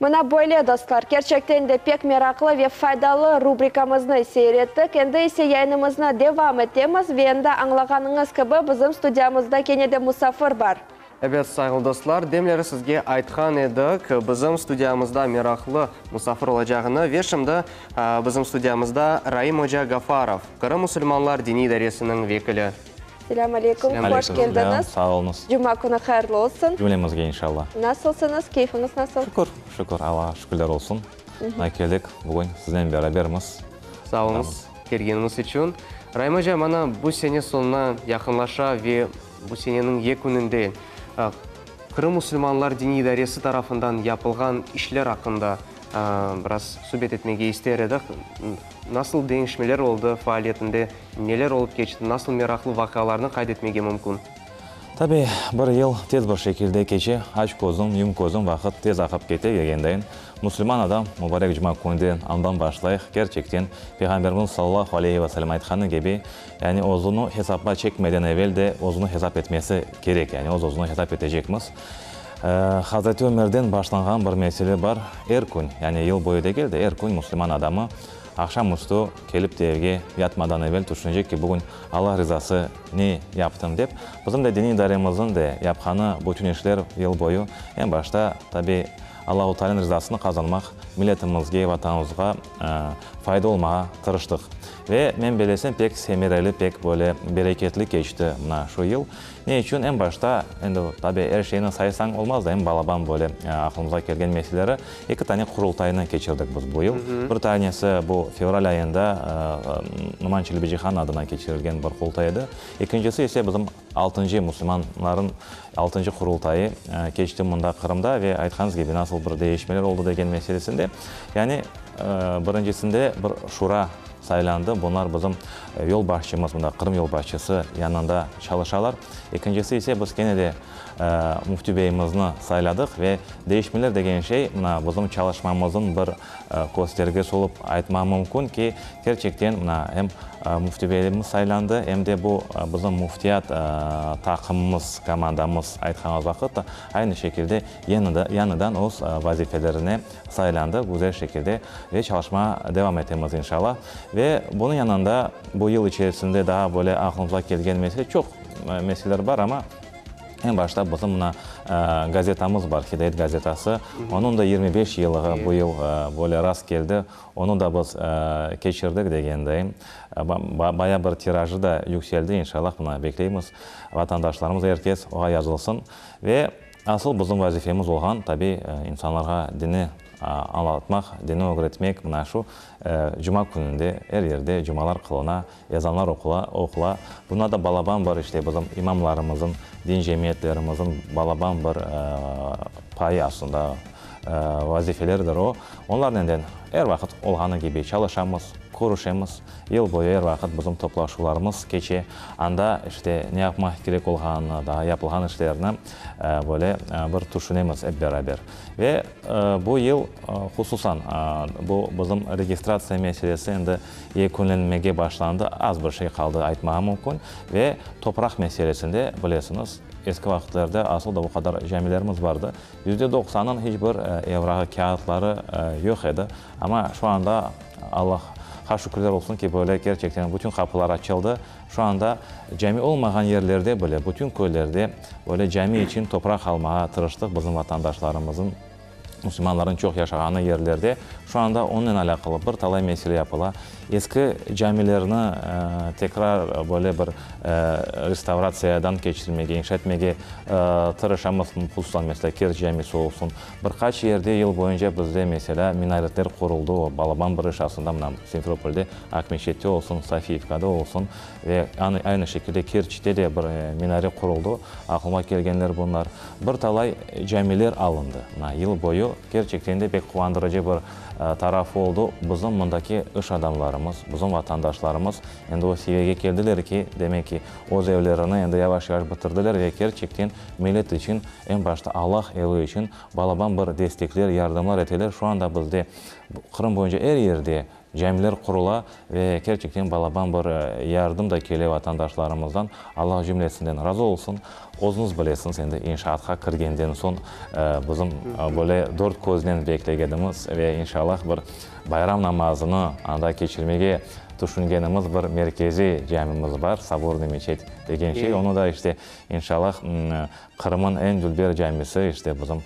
Mına böyle, dostlar, kerçekten de pek meraqlı ve faydalı rubrikamıznı seyir ettik. Endi ise yayınımıznı devam etemiz ve endi añlağanıñız kibi, bizim studiyamızda kene de musafir bar. Ebet, sayğılı dostlar, demleri sizge aytqan edik, bizim studiyamızda meraqlı musafir olacağını ve şimdi bizim studiyamızda Raim oca Gafarov, Qırım musulmanlar diniy idaresiniñ vekili. Selâm aleyküm, hoş keldiñiz. Sağ oluñız. Cuma künü hayırlı olsun. Cümlemizge inşallah. Nasılsıñız, keyfiñiz nasıl? Şükür, şükür, Allağa şükürler olsun. Mına keldik, bugün siznen berabermiz. Sağ oluñız, kelgeniñiz içün. Raim oca, mana bu sene soñuna yaqınlaşa ve bu seneniñ yeküninde Qırım musulmanlar diniy idaresi tarafından yapılğan işler aqqında biraz subet etmege ister edik. Nasıl deñişmeler oldı faaliyetinde, neler olıp keçti, nasıl meraqlı vaqialarnı qayd etmege mümkün? Tabi, bir yıl tez bir şekilde keçe, aç közüñ, yum közüñ, vaqıt tez aqıp kete degendayin, musulman adam mubarek cuma künden andan başlayıq, kerçekten, Peyğamberimiz sallallahu aleyhi ve sellem aytqanı kibi, yani özüni hesapqa çekmeden evel de özüni hesap etmesi kerek, yani öz-özüni hesap etecekmiz. Hazreti Ömerden başlanğan bir mesele bar, er kün, yani yıl boyu degil de, er kün musulman adamı aqşam üstü kelip de evge yatmadan evel tüşünecek ki, bugün Alla rizası ne yaptım dep. Bizim de diniy idaremizniñ de yapqanı bütün işler yıl boyu eñ başta, tabi, Allahu Taalânıñ rizasını qazanmaq, milletimizge, vatanımızğa fayda olmağa tırıştıq. Ve men bellesem, pek semereli, pek böyle bereketli keçti mına şu yıl. Ne içün? Eñ başta, endi, tabi, er şeyni saysañ olmaz da, eñ balaban böyle aqlımızğa kelgen meseleleri, eki tane qurultaynı keçirdik biz bu yıl. Bir tanesi bu fevral ayında Noman Çelebicihan adına keçirilgen bir qurultay edi. Ekincisi ise bizim altıncı musulmanların altıncı qurultayı keçti mında Qırımda ve aytqanıñız kibi nasıl bir deñişmeler oldı degen meselesinde. Yani birincisinde bir şura saylandı. Bunlar bizim yolbaşçımız, mında Qırım yolbaşçısı yanında çalışalar. Ekincisi ise biz kene de Müftü beyimizni sayladıq ve deñişmeler degen şey mına bizim çalışmamıznıñ bir köstergesi olıp aytma mümkün ki, kerçekten mına em Müftü beyimiz saylandı, em de bu bizim müftiyat taqımımız, komandamız aytqanımız vaqıt da aynı şekilde yañıdan öz vazifelerine saylandı güzel şekilde ve çalışmağa devam etemiz inşallah. Ve bunıñ yanında bu yıl içerisinde daa böyle aqlımızğa kelgen mesele çoq meseleler bar, amma eñ başta bizim mına gazetamız bar, Hidayet gazetası, onıñ da 25 yıllığı bu yıl böyle rast keldi, onı da biz keçirdik degendeyim. Baya bir tirajı da yükseldi, inşallah, mına bekleymiz, vatandaşlarımız, er kes oğa yazılsın. Ve asıl bizim vazifemiz olğan, tabiy, insanlarğa dinni añlatmaq, dinni ögretmek, mına şu cuma kününde er yerde cumalar qılına, ezanlar oqula, oqula. Buna da balaban bir, işte, bizim imamlarımızın, din cemiyetlerimizin balaban bir payı aslında, vazifeleridir o. Onlarnenden er vaqıt olğanı kibi çalışamız, körüşemiz. Yıl boyu er vaqıt bizim toplaşuvlarımız keçe. Anda, işte, ne yapmaq kerek olğanını, daa yapılğan işlerni böyle bir tüşünemiz ep beraber. Ve bu yıl, hususan, bu bizim registratsiya meselesi endi yekünlenmege başlandı, az bir şey qaldı aytmağa mümkün. Ve topraq meselesinde, bilesiñiz, eski vaqıtlarda asıl da bu qadar camilerimiz bardı. Yüzde doqsanıñ hiç bir evrağı, kâğıtları yoq edi. Amma şu anda, Allahqa şükürler olsun ki, böyle kerçekten bütün qapılar açıldı. Şu anda cami olmağan yerlerde bile, bütün köylerde böyle cami içün topraq almağa tırıştıq bizim vatandaşlarımızın, musulmanlarnıñ çoq yaşağanı yerlerde. Şu anda onnen alâqalı bir talay mesele yapıla. Eski camilerni tekrar böyle bir restavratsiyadan keçirmege, inşa etmege tırışamız, hususan, meselâ, Kerç camisi olsun. Bir qaç yerde yıl boyunca bizde, meselâ, minaretler quruldı, o, balaban bir iş aslında, mına, Simferopolde, Aqmeçette olsun, Sofiyevkada olsun ve aynı şekilde Kerçte de bir minare quruldı, aqlıma kelgenler bunlar. Bir talay camiler alındı, mına, yıl boyu, kerçekten de pek quvandırıcı bir tarafı oldı, bizim mındaki iş adamlarımız, bizim vatandaşlarımız endi o seviyege keldiler ki, demek ki, öz evlerini endi yavaş-yavaş bitirdiler ve kerçekten millet içün, eñ başta Allah evi içün balaban bir destekler, yardımlar eteler. Şu anda bizde Qırım boyunca er yerde. Camiler qurula ve kerçekten balaban bir yardım da kele vatandaşlarımızdan. Allah cümlesinden razı olsun. Özüñiz bilesiñiz, endi inşaatqa kirgenden soñ bizim böyle dört köznen beklegenimiz ve inşallah bir bayram namazını anda keçirmege tüşüngenimiz bir merkeziy camimiz bar, Sobornıy meçet degen şey. Onı da işte inşallah Qırım'ın eñ dülber camisi, işte bizim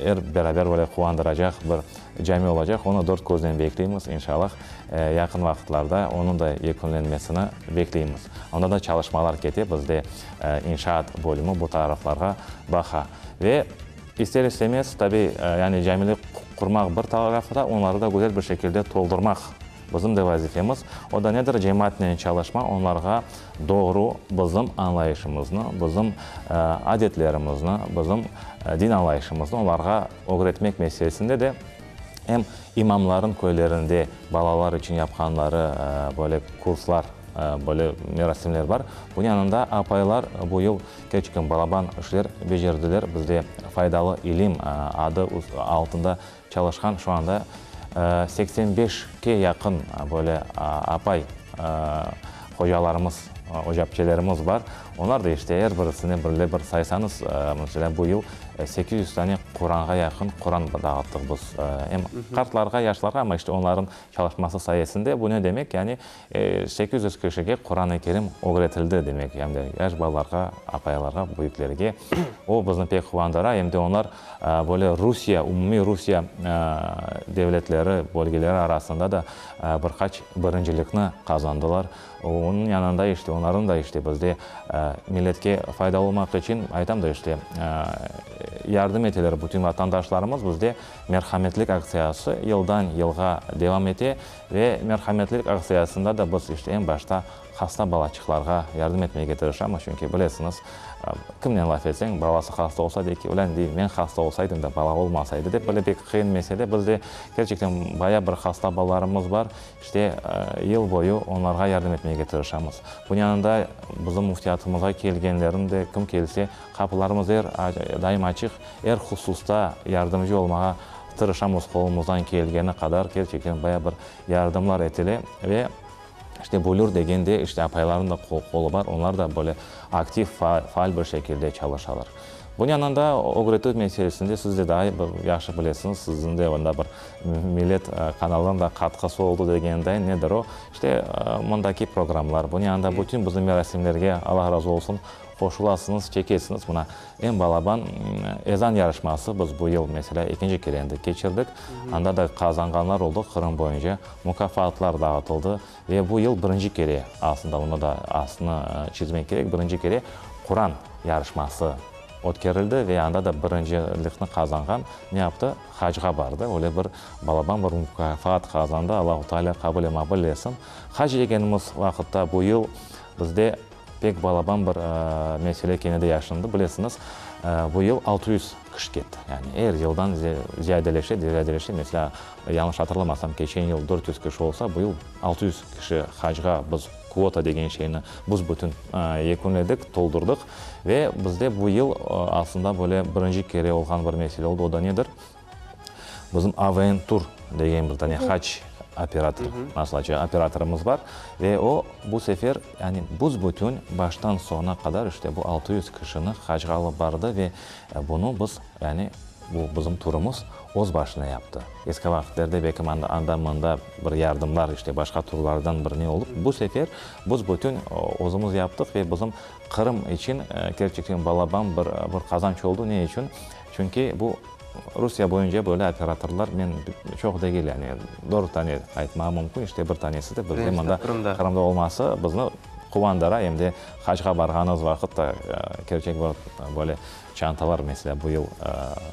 Er beraber böyle quvandıracaq bir cami olacaq. Onı dört köznen bekleymiz, inşallah, yaqın vaqıtlarda onıñ da yekünlenmesini bekleymiz. Onda da çalışmalar kete, bizde inşaat bölümi bu taraflarğa baqa. Ve ister-istemez, tabiy, yani camiler qurmaq bir tarafta, onları da güzel bir şekilde toldurmaq Bizim de vazifemiz, o da nedir, cemaatnen çalışma, onlarğa doğru bizim añlayışımıznı, bizim adetlerimizni, bizim din añlayışımıznı onlarğa ögretmek meselesinde de em imamların köylerinde balalar içün yapqanları böyle kurslar, böyle merasimler bar. Bunıñ yanında apaylar bu yıl kerçekten balaban işler becerdiler. Bizde Faydalı ilim adı altında Çalışqan şu anda 85 ke yaqın böyle apay hocalarımız, ocapçelerimiz bar. Onlar da işte er birisine birle bir saysañız, meselâ, bu yıl 800 tane Quranğa yaqın Quran dağıttıq biz. Em qartlarğa, yaşlarğa, amma işte onların çalışması sayesinde bu ne demek, yani 800 kişige Quran-ı Kerim ögretildi demek, em de yaş balalarğa, apaylarğa, büyüklerge. O bizni pek quvandıra, em de onlar böyle Rusiye, umumiy Rusiye devletleri, bölgeleri arasında da bir qaç birincilikni qazandılar. Onıñ yanında işte, onların da işte bizde milletke faydalı olmaq içün, aytam da işte, yardım eteler bütün vatandaşlarımız. Bizde merhametlik aktsiyası yıldan yılğa devam ete. Ve merhametlilik aktsiyasında da biz işte eñ başta hasta balaçıqlarğa yardım etmege tırışamız, çünki bilesiñiz, kimnen laf etseñ, balası hasta olsa, dey ki, ulân, dey, men hasta olsaydım da, bala olmasaydı, dep, böyle pek qıyın mesele. Bizde kerçekten baya bir hasta balalarımız bar, işte yıl boyu onlarğa yardım etmege tırışamız. Bunıñ yanında bizim müftiyatımızğa kelgenlerniñ de, kim kelse, qapılarımız er daim açıq, er hususta yardımcı olmağa Tırışamız qolumızdan kelgeni qadar, kerçekten baya bir yardımlar etile ve işte bölür degende işte apaylarnıñ da qolu bar, onlar da böyle aktiv, faal bir şekilde çalışalar. Bunıñ yanında ögretüv meselesinde siz de daa bir yahşı bilesiñiz, siziñ de onda bir Millet kanalınıñ da qatqısı oldı degenday nedir o? İşte mındaki programlar, bunıñ yanında bütün bizim merasimlerge Allah razı olsun qoşulasıñız, çekesiñiz. Mına Eñ balaban ezan yarışması biz bu yıl, meselâ, ekinci kere endi keçirdik. Anda da qazanğanlar oldı, Qırım boyunca mukâfatlar dağıtıldı. Ve bu yıl birinci kere, aslında onı da astını çizmek kerek, birinci kere Quran yarışması ötkerildi ve anda da birincilikni qazanğan ne yaptı? Hacğa bardı. Öyle bir balaban bir mukâfat qazandı. Allahu Teala qabul-i maqbul etsin. Hac degenimiz vaqıtta bu yıl bizde Pek balaban bir mesele kene de yaşandı, bilesiñiz, bu yıl 600 kişi ketti. Yani er yıldan ziyadeleşe, ziyadeleşe. Meselâ, yañlış hatırlamasam, keçen yıl 400 kişi olsa, bu yıl 600 kişi hacğa biz kvota degen şeyni büs-bütün yekünledik, toldurdıq. Ve bizde bu yıl aslında böyle birinci kere olğan bir mesele oldı, o da nedir? Bizim AVN Tur degen bir tane hac operator, nasıl aytacaq, operatorımız bar. Ve o, bu sefer, yani büs-bütün, baştan soñuna qadar işte bu 600 kişini hacğa alıp bardı ve bunı biz, yani bu bizim turumız öz başına yaptı. Eski vaqıtlarda belki anda-mında bir yardımlar, işte başqa turlardan bir ne olıp, bu sefer büs-bütün özümiz yaptıq ve bizim Qırım içün kerçekten balaban bir bir qazanç oldı. Ne içün? Çünki bu Rusiye boyunca böyle operatorlar men çoq degil, yani dört tane aytmağa mümkün, işte bir tanesi de bizde mında Qırımda olması bizni quvandıra, em de hacğa barğanımız vaqıt da kerçek bir böyle çantalar, meselâ, bu yıl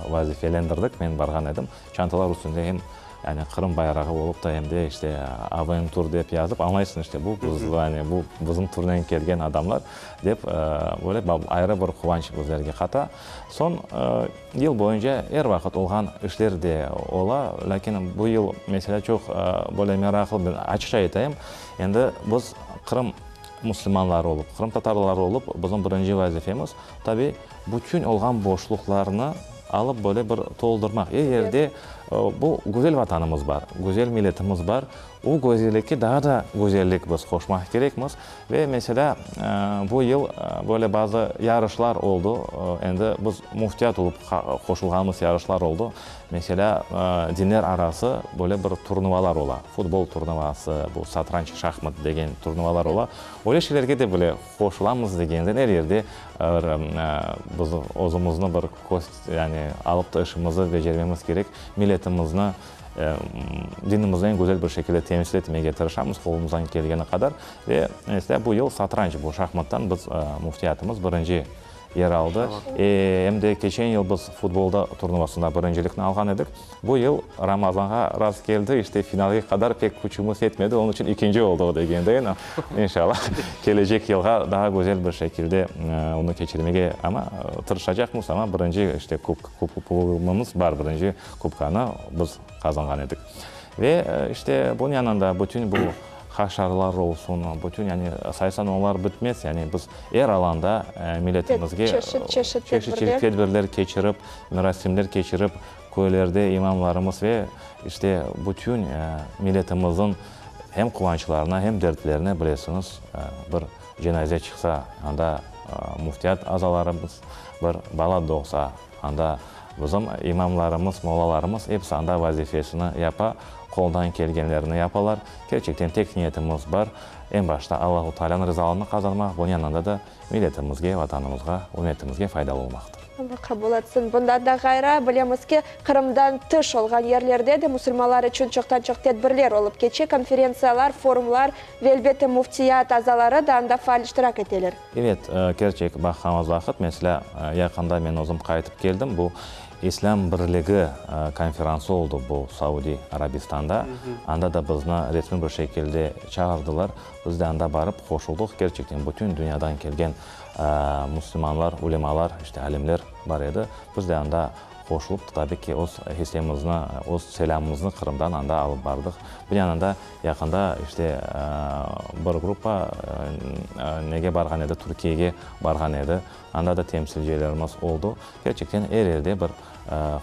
vazifelendirdik, men barğan edim, çantalar üstünde em yani Qırım bayrağı olıp da, em de işte AVN tur dep yazıp, añlaysıñ, işte bu biz, yani bu bizim turnen kelgen adamlar dep, böyle ayrı bir quvanç bizlerge qata. Soñ, yıl boyunca er vaqıt olğan işler de ola, lâkin bu yıl, meselâ, çoq böyle meraqlı bir, açıqça aytayım, endi biz Qırım müslümanları olıp, qırımtatarları olıp, bizim birinci vazifemiz, tabi, bütün olğan boşluqlarnı. alıp böyle bir toldurmaq. Er yerde bu güzel Vatanımız bar, güzel milletimiz bar. O güzellikke daa da güzellik biz qoşmaq kerekmiz. Ve, meselâ, bu yıl böyle bazı yarışlar oldı. Endi biz müftiyat olıp qoşulğanımız yarışlar oldı. Meselâ, dinler arası böyle bir turnuvalar ola. Futbol turnuvası, bu satranç, şahmat degen turnuvalar ola. Öyle şeylerge de bile qoşulamız degenden er yerde bir biz özümizni bir yani alıp da işimizni becermemiz kerek. Milletimizni, dinimizni eñ güzel bir şekilde temsil etmege tırışamız qolumızdan kelgeni qadar. Ve meselâ bu yıl satranç, bu şahmattan biz müftiyatımız birinci yer aldı. Em de keçen yıl biz futbolda turnuvasında birincilikni alğan edik. Bu yıl Ramazanğa rast keldi, işte finalge qadar pek küçümiz yetmedi, onıñ içün ikinci oldıq degendeyin. İnşallah, kelecek yılğa daa güzel bir şekilde onı keçirmege amma tırışacaqmız, amma birinci işte kubogımız bar, birinci kubkanı biz qazanğan edik. Ve işte bunıñ yanında bütün bu haşarlar olsun, bütün yani saysan olar bitmez, yani biz er alanda milletimizge çeşit-çeşit tedbirler tedbirler keçirip, merasimler keçirip, köylerde imamlarımız ve işte bütün milletimizniñ hem quvançlarına, hem dertlerine bilesiñiz, bir cenaze çıqsa, anda müftiyat azalarımız, bir bala doğsa, Anda bizim imamlarımız, mollalarımız episi anda vazifesini yapa, qoldan kelgenlerini yapalar. Kerçekten tek niyetimiz bar, eñ başta Allahu Taalânıñ rızalığını qazanmaq, bunıñ yanında da milletimizge, Vatanımızğa, ümmetimizge faydalı olmaqtır. Alla qabul etsin. Bundan da ğayrı, bilemiz ki, Qırımdan tış olğan yerlerde de musulmanlar içün çoqtan-çoq tedbirler olıp keçe, konferentsiyalar, forumlar ve, elbette, müftiyat azaları da anda faal iştirak eteler. Evet, kerçek, baqqanımız vaqıt, meselâ, yaqında men özüm qaytıp keldim, bu İslâm birligi konferansı oldı bu Saudiy Arabistanda, anda da bizni resmiy bir şekilde çağırdılar, biz de anda barıp qoşuldıq, kerçekten bütün dünyadan kelgen müslümanlar, ulemalar, işte alimler bar edi, biz de anda qoşulıp, tabi ki, öz hissemizni, öz selâmımıznı Qırımdan anda alıp bardıq. Bunıñ yanında Yaqında işte bir gruppa nege barğan edi, Türkiyege barğan edi. Anda da temsilcilerimiz oldı. Kerçekten er yerde bir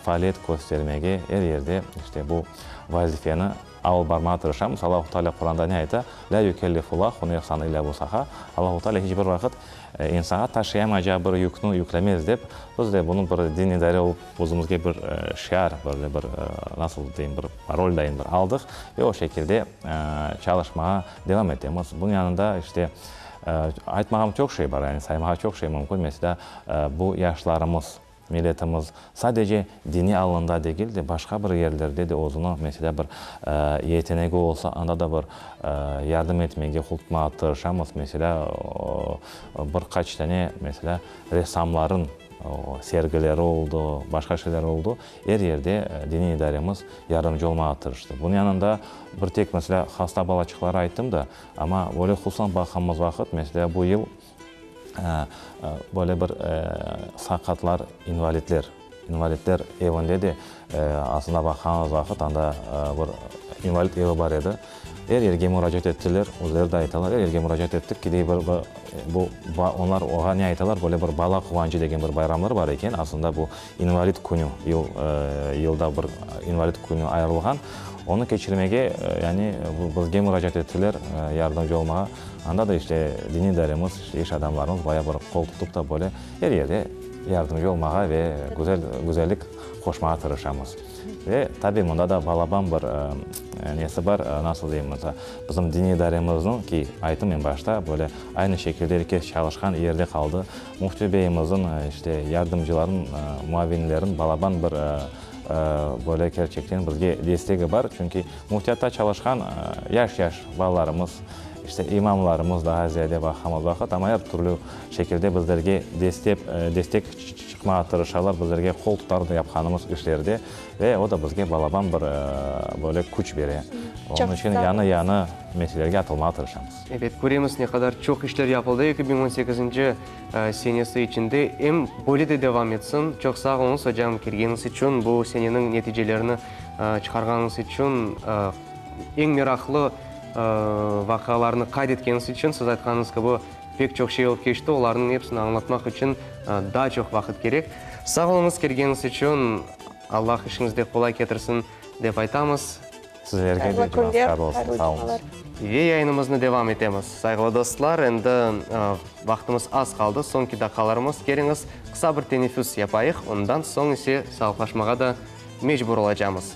faaliyet köstermege, er yerde işte bu vazifeni alıp barmağa tırışamız. Allahu Teala Quranda ne ayta? Lâ yükellifullahu nefsan illâ vusaha. Allahu Teala hiç bir vaqıt İnsanğa taşıyamacağı bir yükni yüklemez dep, biz de bunı bir din idare olıp özümizge bir şiar, böyle bir, nasıl deyim, bir parol dayın bir aldıq ve o şekilde çalışmağa devam etemiz. Bunıñ yanında, işte, aytmağım çoq şey bar, yani saymağa çoq şey mümkün. Meselâ, bu yaşlarımız, Milletimiz sadece diniy alanda degil de, başqa bir yerlerde de özüni, meselâ, bir yetenegi olsa, anda da bir yardım etmege, qoltutmağa tırışamız. Meselâ, bir qaç tane, meselâ, ressamların sergileri oldı, başqa şeyler oldı. Er yerde diniy idaremiz yardımcı olmağa tırıştı. Bunıñ yanında bir tek, meselâ, hasta balaçıqları ayttım da, amma böyle hususan baqqanımız vaqıt, meselâ, bu yıl, Böyle bir saqatlar, invalidler, invalidler evinde de aslında baqqanımız vaqıt anda bir invalid evi bar edi. Er yerge muracaat ettiler, özleri de aytalar, er yerge muracaat ettik ki, dey bir bu onlar oğa ne aytalar, böyle bir bala quvançı degen bir bayramları bar eken, aslında bu invalid künü, yıl yılda bir invalid künü ayırılğan, onı keçirmege yani bizge muracaat ettiler yardımcı olmağa. Anda da işte diniy idaremiz, işte iş adamlarımız baya bir qol tutıp da böyle er yerde yardımcı olmağa ve güzel güzellik qoşmağa tırışamız. Ve tabiy mında da balaban bir nesi bar, nasıl deyim, mesela bizim diniy idaremizniñ, ki ayttım eñ başta, böyle aynı şekilde er kes çalışqan yerde qaldı. Müfti beyimizniñ, işte yardımcılarnıñ, muavinlerniñ balaban bir böyle kerçekten bizge destegi bar. Çünki müftiyatta çalışqan yaş-yaş balalarımız, İşte, imamlarımız daa ziyade baqamız vaqıt, amma er türlü şekilde bizlerge destep, destek çıqmağa tırışalar, bizlerge qol tutar yapqanımız işlerde ve o da bizge balaban bir böyle küç bere. Onıñ içün yañı-yañı meselelerge atılmağa tırışamız. Ebet, köremiz ne qadar çoq işler yapıldı 2018-nci senesi içinde. Em böyle de devam etsin. Çoq sağ oluñız, ocam, kelgeniñiz içün, bu seneniñ neticelerini çıqarğanıñız içün. Eñ meraqlı vaqialarnı qayd etkeniñiz içün, siz aytqanıñız kibi, Pek çoq şey olıp keçti, olarnıñ episini añlatmaq içün daa çoq vaqıt kerek. Sağ oluñız kelgeniñiz içün, Allah işiñizde qolay ketirsin, dep aytamız. Sizlerge de Hayırlı cumañız künler, hayırlı olsun. hayırlı Sağ oluñız. cumalar. Ve yayınımıznı devam etemiz. Sayğılı dostlar, endi vaqtımız az qaldı, soñki daqqalarımız. Keliñiz, qısa bir teneffüs yapayıq, ondan soñ ise sağlıqlaşmağa da mecbur olacamız.